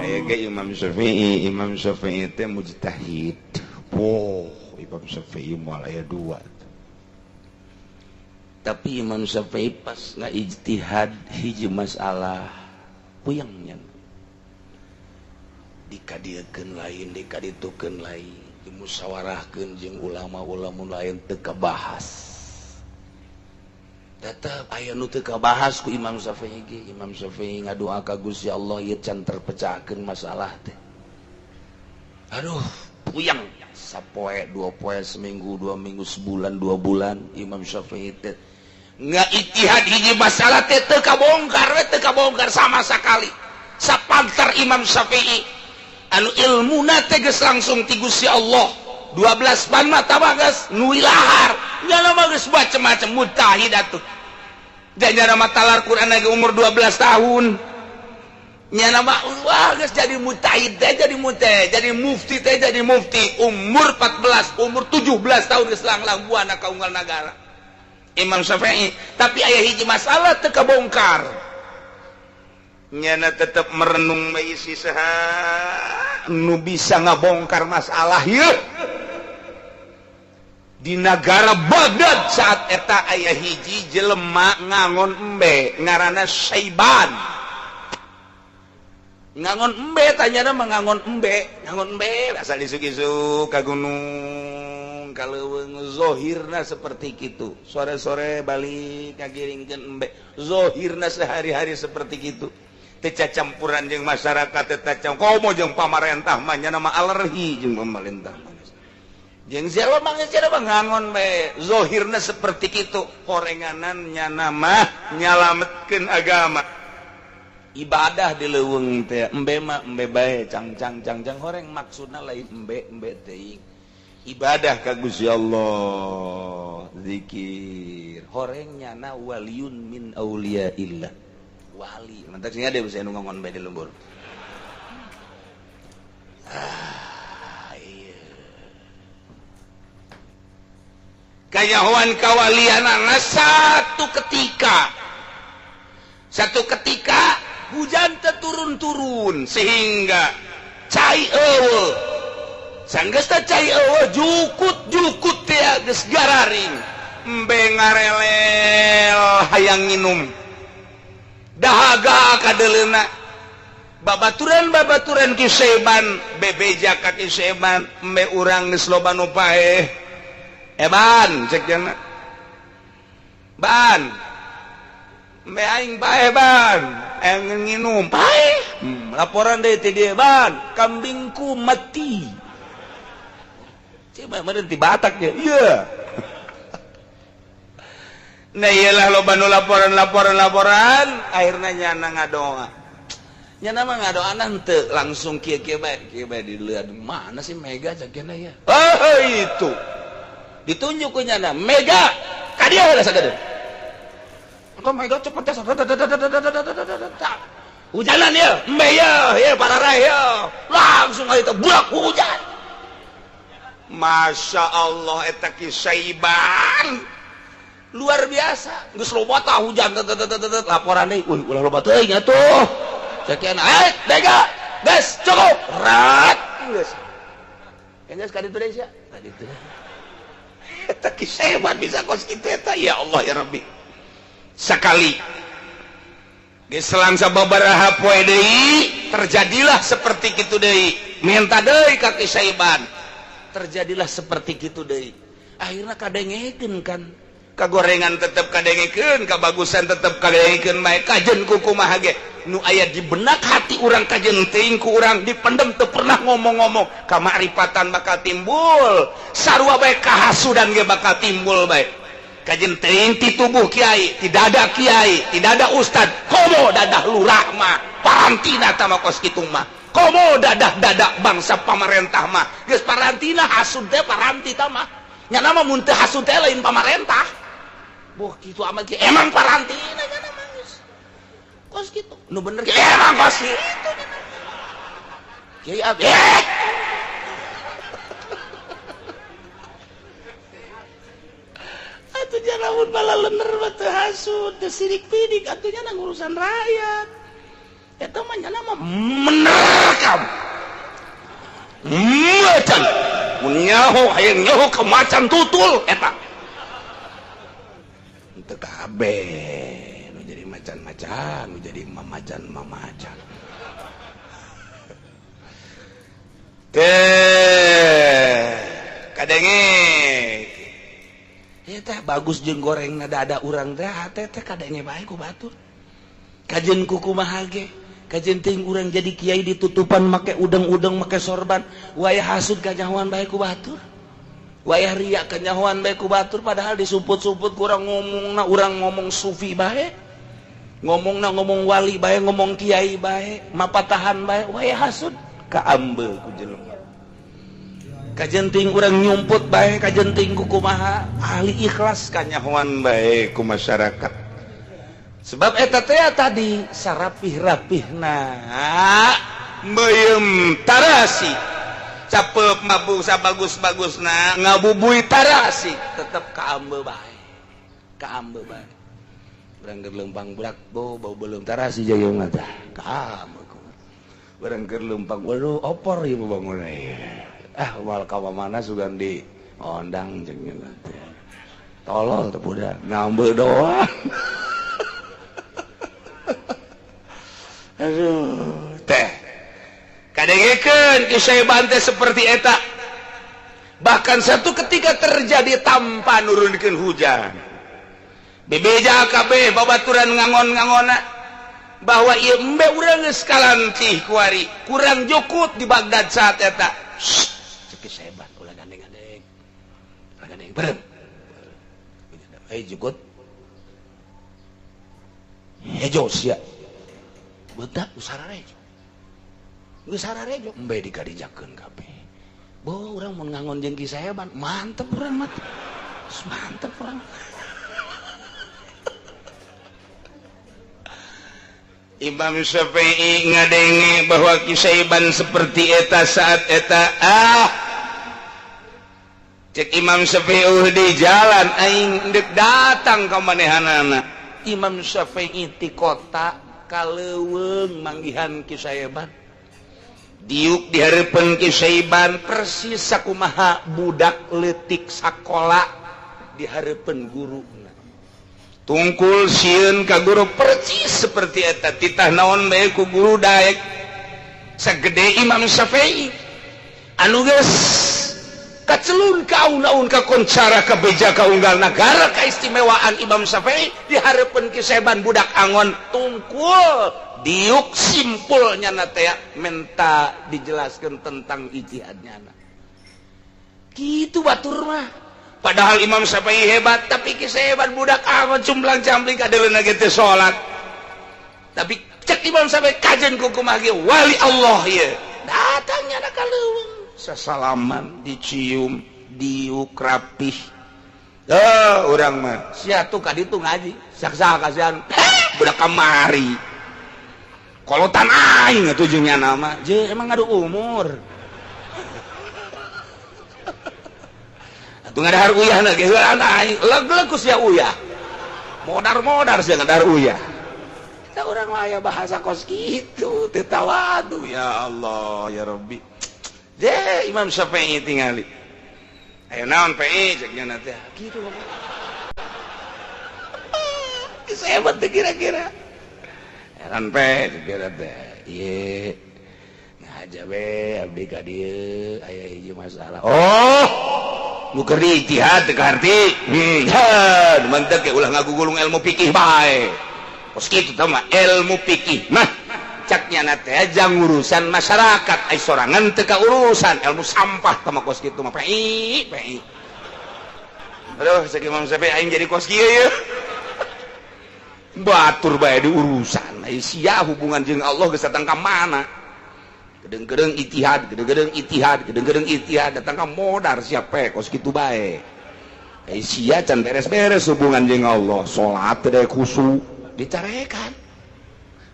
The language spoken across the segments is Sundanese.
Aya ge Imam Syafi'i, Imam Syafi'i teh mujtahid. Wow, Imam Syafi'i moal aya dua. Tapi Imam Syafi'i pas ngaijtihad hiji masalah puyengnya. Dikadiekeun lain, dikaditukeun lain, dimusyawarahkeun jeung ulama-ulama lain teu kabahas. Tetep aya nu teu kabahas ku Imam Syafi'i ge. Imam Syafi'i ngadoa ka Gusti Allah ieu can terpecahkeun masalah teh. Aduh, puyeng sapoe, dua poe, seminggu, 2 minggu, sebulan, 2 bulan Imam Syafi'i teh ngaijtihad hiji masalah teh teu kabongkar we, teu kabongkar sama sekali. Sapantar Imam Syafi'i anu ilmuna teh geus langsung ti Gusti Allah, 12 pan mah tabah geus nuilahar nyana mah geus macem-macem mujtahid atuh. Dan nyana mah talar Quran lagi umur 12 tahun. Nyana mah wah geus jadi mujtahid teh, jadi mujtahid, jadi mufti teh, jadi mufti umur 14, umur 17 tahun geus langlang buana ka unggal nagara Imam Syafi'i. Tapi aya hiji masalah teu kabongkar, nyana tetep merenung isi saha nu bisa ngabongkar masalah ieu di negara Baghdad. Saat eta aya hiji jelema ngangon embe ngaranna Saiban. Ngangon embe, tanyana mah ngangon embe, ngangon embe asal isuk-isuk ka gunung, ka leuweung, zohirna seperti gitu, sore-sore balik ngagiringkeun embe. Zohirna sehari-hari seperti gitu, teu campuran jeung masyarakat, teu komo jeung pamarentah mah. Nya nama alergi jeung pemerintah mah, jeung siapa mah, siapa ngangon bae, zohirna seperti itu. Horenganan nyana mah nyalametkeun agama, ibadah di leuweung teh. Embe mah embe bae, cang cang cang cang horeng, maksudna lain embe embe teuing, ibadah ka Gusti Allah, zikir horeng. Nyana waliyun min auliyaillah, wali mantap sih. Ada bisa nu ngangon bae di lembur. Ah iya, kanyahoan kawalianana. Satu ketika, satu ketika hujan turun-turun sehingga cai eueuh. Sanggeus teh cai eueuh, jukut-jukut teh geus gararing, embe ngarelel hayang nginum, dahaga kadeleuna. Babaturan babaturan Ki Seban bebeja ka Ki Seban, "Embe urang geus loba nu paeh, eban," cek jana, "Ban, embe aing paeh, ban, aing nginum paeh." Laporan deui ti dieu, "Ban, kambingku mati." Coba meureun ti Batak ya, iya. Nah, iyalah, loba nu laporan laporan laporan, akhirnya nyana ngadoa. Nyana mah ngadoa henteu langsung kieu kieu bae, kieu bae dilihat, mana sih Mega cek ya. Oh, itu ditunjuk ku nyana Mega ka dieu heula sagede. Engko Mega cepet ya, hujanan ya, embe ya, ya para ya, langsung aja itu buak hujan. Masya Allah, eta Ki Saiban luar biasa. Geus loba tah hujan, laporan deui, "Uy, ulah loba teuing atuh," cekian. "Eh, Mega, geus cukup rat, geus geus ka ditu deui sia, ka ditu." Eta Ki Saiban bisa kos kitu eta, ya Allah ya Rabbi. Sekali geus selang sababaraha poe deui terjadilah seperti kitu deui, minta deui ka Ki Saiban, terjadilah seperti kitu deui. Akhirnya kadengekeun kan, kagorengan tetep kadengekeun, kabagusan tetep kadengekeun bae. Kajen ku kumaha ge nu aya di benak hati urang, kajen teuing ku urang dipendem, teu pernah ngomong-ngomong. Kamakrifatan bakal timbul sarua bae, kahasudan ge bakal timbul bae. Kajen teuing ti tubuh kiai, tidak ada kiai, tidak ada ustad, komo dadah lurah mah parantina tama kos kitu mah, komo dadah-dadah bangsa pamarentah mah geus parantina. Hasud teh paranti tama nyana mah, mun teu hasud teh lain pamarentah. Boh kitu amat ge emang parantina nyana mah geus kos kitu. Nu bener ge emang kos kitu nyana. Kiai Abi eh atuh jangan lamun bala lener mah teu hasud, teu sirik pidik atuh nyana, urusan rakyat eta mah nyana mah mener. Mun nyaho hayang nyaho ke macan tutul eta. Teu kabeh nu jadi macan-macan, nu jadi mamacan-mamacan. Teh kadenge ieu teh bagus jeung gorengna dada urang teh hate teh kadenge bae ku batur. Kajen kukumaha ge? Kajen ting urang jadi kiai ditutupan make udang-udang make sorban, wayah hasud kanyahoan bae ku batur. Wayah riya kanyahoan bae ku batur, padahal disumput-sumput kurang ngomongna urang ngomong sufi bae. Ngomongna ngomong wali bae, ngomong kiai bae, mapatahan bae, wayah hasud kaambe ku jelema. Kajen ting urang nyumput bae, kajen ting kukumaha ahli ikhlas kanyahoan bae ku masyarakat. Sebab eta teh tadi sarapih-rapihna meuyeum tarasi capep mabuk sabagus-bagusna ngabubui tarasi tetep kaambe bae, kaambe bae. Urang keur leumpang budak bau bau belum tarasi jaya mah tah kaambe. Urang keur leumpang waduh opor ieu bangun ah moal ka mana sugan di ondang jeung teh. Tolol teh budak ngambe doang. Aduh, teh kadengekeun Ki Syaiban teh seperti eta. Bahkan satu ketika terjadi tanpa nurunkeun hujan. Bebeja kabeh babaturan ngangon-ngangona bahwa ieu embe urang geus kalantih kuari, kurang jukut di Baghdad saat eta. Cek Ki Syaiban ulah gandeng-gandeng. Ulah gandeng beureum. Eh jukut. Hejo sia. Betak usararejo. Usararejo embe dikadijakeun kabeh. Bo urang mun ngangon jeung Ki Syaiban, mantep urang mah. Mantep urang. Imam Syafi'i ngadenge bahwa Ki Syaiban seperti eta saat eta ah. Cek Imam Syafi'i di jalan aing deuk datang ka manehanana. Imam Syafi'i ti kota kaleuweung manggihan Ki Syaiban. Diuk di hareupeun Ki Syaiban persis sakumaha budak leutik sakola di hareupeun guruna. Tungkul sieun ka guru persis seperti eta titah naon bae ku guru daek. Sagede Imam Syafi'i anu geus kacelun ka aun-aun ka koncara ka beja ka unggal nagara kaistimewaan Imam Syafi'i di hareupeun Ki Syaiban budak angon tungkul diuk simpulnya na teh menta dijelaskan tentang ijtihadnya. Kitu batur mah. Padahal Imam Syafi'i hebat, tapi Ki Syaiban budak angon cumblang cambling kadeuleuna ge teu salat. Tapi cek Imam Syafi'i kajen kukumaha ge wali Allah ieu. Datangnya na ka leuweung. Sasalaman, dicium, diuk rapih. Oh, urang mah sia tuh ka ditu ngaji, saksa kasihan budak kamari. Kolotan aing atuh jeung nyana mah. Je emang ngadu umur. Atuh ngadahar uyahna ge heulaan aing, leg-leg ku sia uyah. Modar-modar sia ngadahar uyah. Kita urang mah aya bahasa kos kitu, teu tawadu ya Allah ya Rabbi. Je Imam Syafi'i tingali. Ayo naon PI cek nya teh. Kitu ngomong. Hebat teh kira-kira. Heran pe cek kira teh. Ieu ngaja we abdi ka dieu aya hiji masalah. Oh, nu keur ijtihad teu kaharti. Mantep ge ulah ngagugulung ilmu fikih bae. Kos kitu tah mah ilmu fikih mah caknya na teh jang urusan masyarakat ai sorangan teu ka urusan ilmu sampah tah mah kos kitu mah PI PI. Aduh cek Imam Syafi'i aing jadi kos kieu ye. Batur bae di urusan ai sia hubungan jeung Allah geus datang ka mana. Gedeng-gedeng ijtihad, gedeng-gedeng ijtihad, gedeng-gedeng ijtihad datang ka modar siapa kos kitu bae. Ai sia can beres-beres hubungan jeung Allah, salat teh khusyuk dicarekan.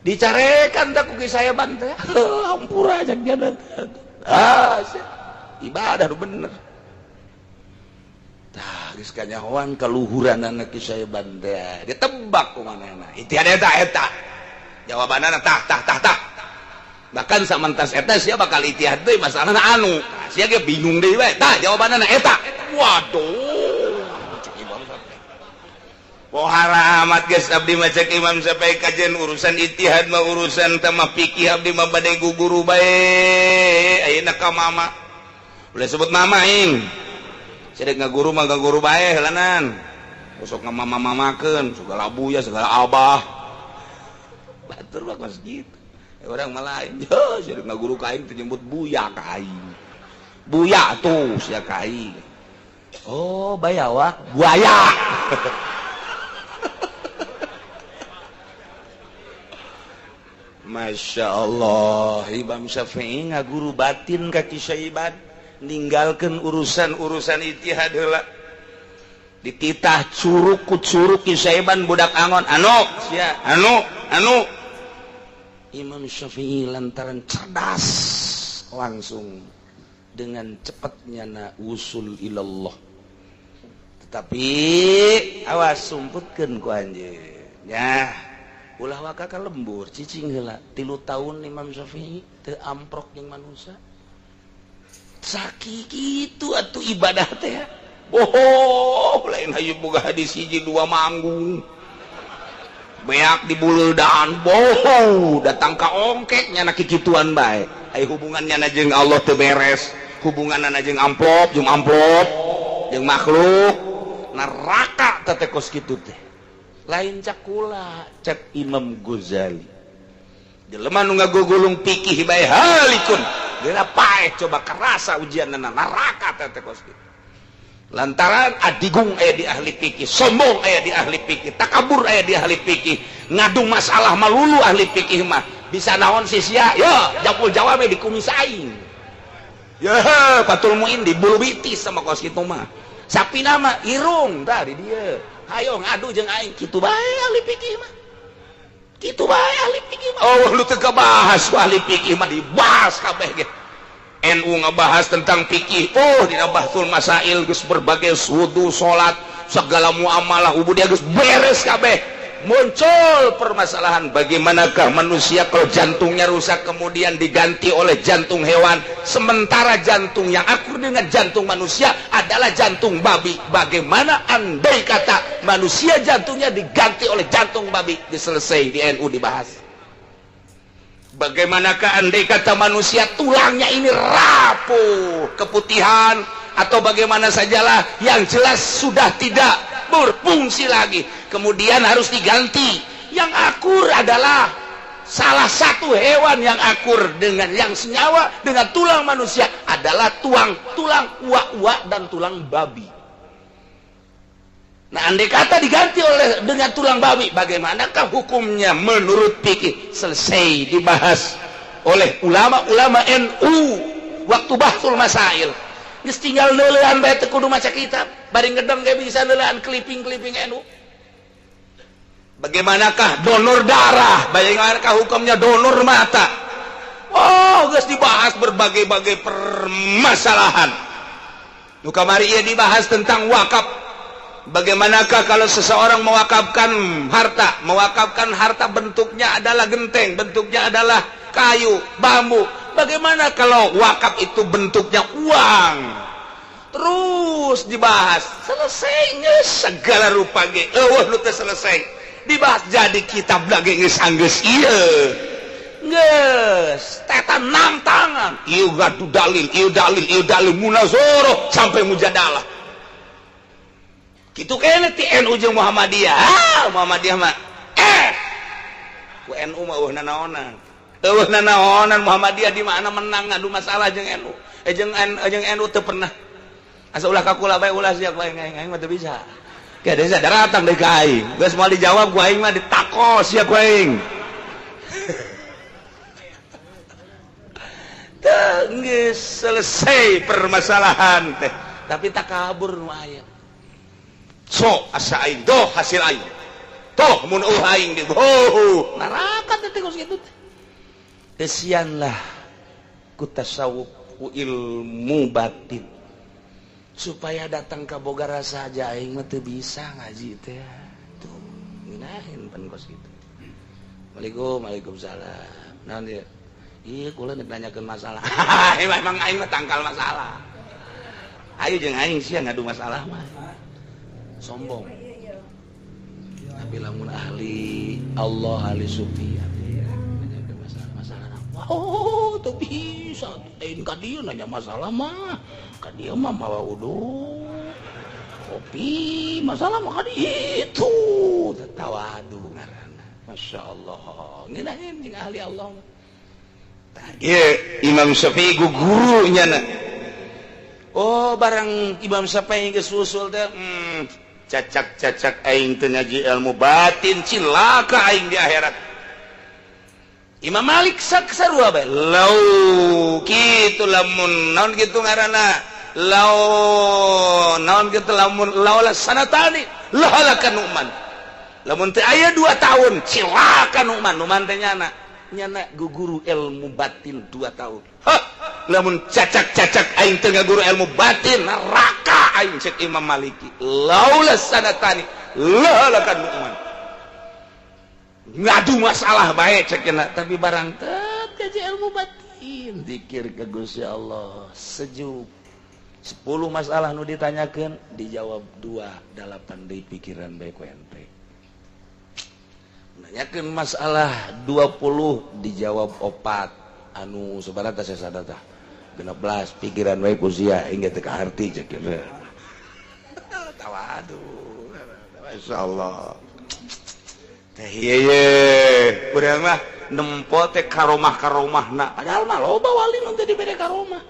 Dicarekan tak ku saya bantah. Hampura aja dia. Ah, ibadah nu bener. Tah geus kanyahoan kaluhuran anak saya bantah. Ditebak ku manehna. Ijtihad eta eta. Jawabanana tah tah tah tah. Bahkan samantas eta sia bakal ijtihad deui masalahna anu. Tah Sia ge bingung deui bae. Tah jawabanna eta. Waduh. Cek Imam Syafi'i. Pohara amat geus abdi mah cek Imam Syafi'i kajen urusan ijtihad mah urusan teh fikih abdi mah bade guguru bae. Ayeuna ka mama. Boleh sebut mama aing. Cedek ngaguru mah ngaguru bae heulanan. Sok ngamama-mamakeun segala buya segala abah. Batur mah kos kitu. Orang malah lain. Yo, cedek ngaguru ka aing teh nyebut buya ka aing. Buya tuh sia ka aing. Oh, bayawak buaya. Masya Allah, Imam Syafi'i ngaguru batin ka Ki Syaiban, ninggalkeun urusan-urusan ijtihad heula. Dititah curug ku curug Ki Syaiban budak angon, anu sia, anu, anu. Imam Syafi'i lantaran cerdas langsung dengan cepatnya na usul ilallah. Tetapi awas sumputkeun ku anjeun. Ya, ulah waka ka lembur cicing heula 3 tahun Imam Syafi'i teu amprok jeung manusia. Sakitu kitu atuh ibadah teh. Oh, lain hayu boga hadis hiji dua manggung. Beak di buleudaan boho datang ka ongkek nyana kikituan bae. Ai hubungannya na jeung Allah teu beres, hubunganna jeung amplop jeung makhluk neraka teh kos kitu teh. Lain cak kula, cak Imam Ghazali. Jelema nu ngagugulung pikih bae halikun. Geura paeh coba kerasa ujianna neraka teh kos kitu. Lantaran adigung aya di ahli fikih, sombong aya di ahli fikih, takabur aya di ahli fikih, ngadu masalah malulu ahli fikih mah. Bisa naon sih sia? Yo, japul jawab di kumis aing. Ya, Fathul Muin di bulu bitis sama kos kitu mah. Sapi nama irung tah di dieu. Hayo ngadu jeung aing kitu bae ahli fikih mah. Kitu bae ahli fikih mah. Oh, lu teu kabahas ku ahli fikih mah dibahas kabeh ge. NU ngebahas tentang fikih. Oh, dina Bahtul Masail geus berbagai wudu, salat, segala muamalah ubudiyah geus beres kabeh. Muncul permasalahan bagaimanakah manusia kalau jantungnya rusak kemudian diganti oleh jantung hewan, sementara jantung yang akur dengan jantung manusia adalah jantung babi. Bagaimana andai kata manusia jantungnya diganti oleh jantung babi? Diselesai di NU dibahas. Bagaimanakah andai kata manusia tulangnya ini rapuh, keputihan atau bagaimana sajalah, yang jelas sudah tidak berfungsi lagi, kemudian harus diganti. Yang akur adalah salah satu hewan yang akur dengan yang senyawa dengan tulang manusia adalah tulang uak-uak dan tulang babi. Nah, andai kata diganti oleh dengan tulang babi, bagaimanakah hukumnya menurut fikih? Selesai dibahas oleh ulama-ulama NU waktu Bahtul Masail. Geus tinggal neuleuan bae teu kudu maca kitab, bari ngedeng ge bisa neuleuan clipping-clipping NU. Bagaimanakah donor darah? Bagaimanakah hukumnya donor mata? Oh, geus dibahas berbagai-bagai permasalahan. Nu kamari ieu dibahas tentang wakaf. Bagaimanakah kalau seseorang mewakafkan harta? Mewakafkan harta bentuknya adalah genteng, bentuknya adalah kayu, bambu. Bagaimana kalau wakaf itu bentuknya uang? Terus dibahas, selesainya segala rupa ge. Eueuh nu teu selesai. Dibahas jadi kitab lagi geus anggeus ieu. Geus, tetan nangtangan. Ieu gadu dalil, ieu dalil, ieu dalil munazarah sampai mujadalah. Gitu kayaknya ti NU jeung Muhammadiyah. Ah, Muhammadiyah mah ku NU mah eueuh nanaonan. Eueuh nanaonan Muhammadiyah di mana menang ngadu masalah jeung NU. Jeung NU teu pernah. Asa ulah ka kula bae ulah sia ku aing aing mah teu bisa. Ke desa daratang deui ka aing. Geus moal dijawab ku aing mah ditakos sia ku aing. Teu geus selesai permasalahan teh. Tapi takabur nu aya. So asa aing doh hasil aing toh mun eueuh aing di oh neraka teh kos kitu teh. Kesianlah ku tasawuf ku ilmu batin supaya datang ka boga rasa aja aing mah teu bisa ngaji teh tuh ngeunaheun pan kos kitu. Waalaikumsalam. Waalaikumsalam. Naon ieu? Iya, kula nek nanyakeun masalah. Emang aing mah tangkal masalah. Ayo jeung aing sia ngadu masalah mah. Sombong. Tapi lamun ahli Allah, ahli sufi, nanyakeun masalah, masalah. Oh, tuh bisa. Lain ka dieu nanya masalah mah. Ka dieu mah mawa uduk. Kopi, masalah mah ka ditu. Tawadu ngaranna. Masya Allah. Ngeunaheun jeung ahli Allah mah. Ieu Imam Syafi'i gurunya na. Oh, barang Imam Syafi'i geus usul teh, cacak-cacak aing teu ngaji ilmu batin, cilaka aing di akhirat. Imam Malik sak sarua bae. Lau kitu lamun naon kitu ngaranna? Lau naon kitu lamun laula sanatani lahalaka Nu'man. Lamun teu aya 2 tahun cilaka Nu'man. Nu'man teh nyana nyana guru ilmu batin 2 tahun. Hah, lamun cacak-cacak aing teu ngaguru ilmu batin, neraka aing, cek Imam Maliki. Laula sanatani lahalaka Nu'man. Ngadu masalah bae cek cenah, tapi barang teu ngaji ilmu batin, zikir ke Gusti Allah, sejuk. 10 masalah nu ditanyakeun dijawab 2, 8 deui pikiran bae ku ente. Nanyakeun masalah 20, dijawab 4, anu sabaraha teh sadata 16 pikiran wae ku sia hingga teu kaharti cek cenah. Tawadu. Masyaallah. Teh ieu ye, urang mah nempo teh karomah karomahna, padahal mah loba wali nu teu dibere karomah.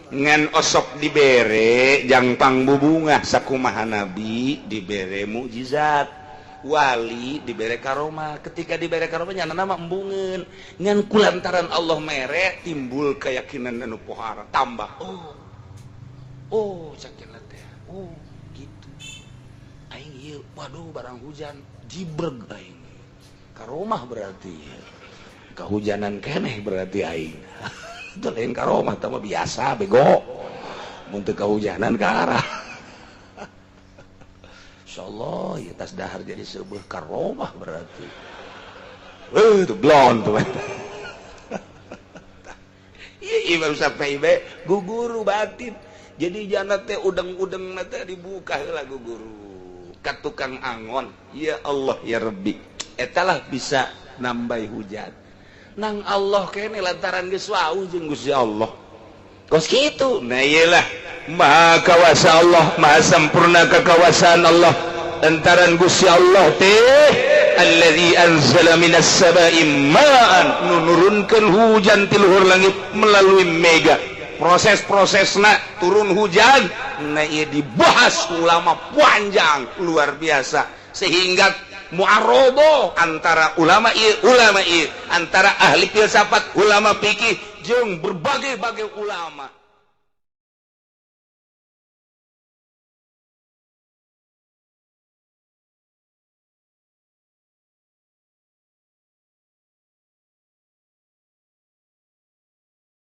Ngan osok dibere jangpang bubungah, sakumaha nabi dibere mukjizat, wali dibere karomah. Ketika dibere karomah, nyana nama embungeun, ngan kulantaran Allah mere timbul keyakinan anu pohara tambah. Oh oh, cek teh, oh gitu aing ieu, waduh, barang hujan jibreg aing, karomah berarti, kehujanan keneh berarti aing. Itu lain karomah, tah mah biasa bego mun teu kehujanan ke arah. Insyaallah ya, tas dahar jadi sebuah karomah berarti. Itu blon tuh. Iya, Imam Syafi'i bae guguru batin. Jadi jana teh udeng-udeng teh dibuka heula guguru ka tukang angon. Ya Allah ya Rabbi, etalah bisa nambah hujan nang Allah kene lantaran geus wau jeung Gusti Allah kos kitu. Nah, iyalah, maha kawasa Allah, maha sempurna kekawasaan Allah, lantaran Gusti Allah teh alladzi anzala minas sama'i ma'an, nu nurunkeun hujan ti luhur langit melalui mega, proses-prosesna turun hujan. Nah, ieu dibahas ulama panjang luar biasa, sehingga muarobo antara ulama ieu, ulama ieu, antara ahli filsafat, ulama fikih, jeung berbagai-bagai ulama.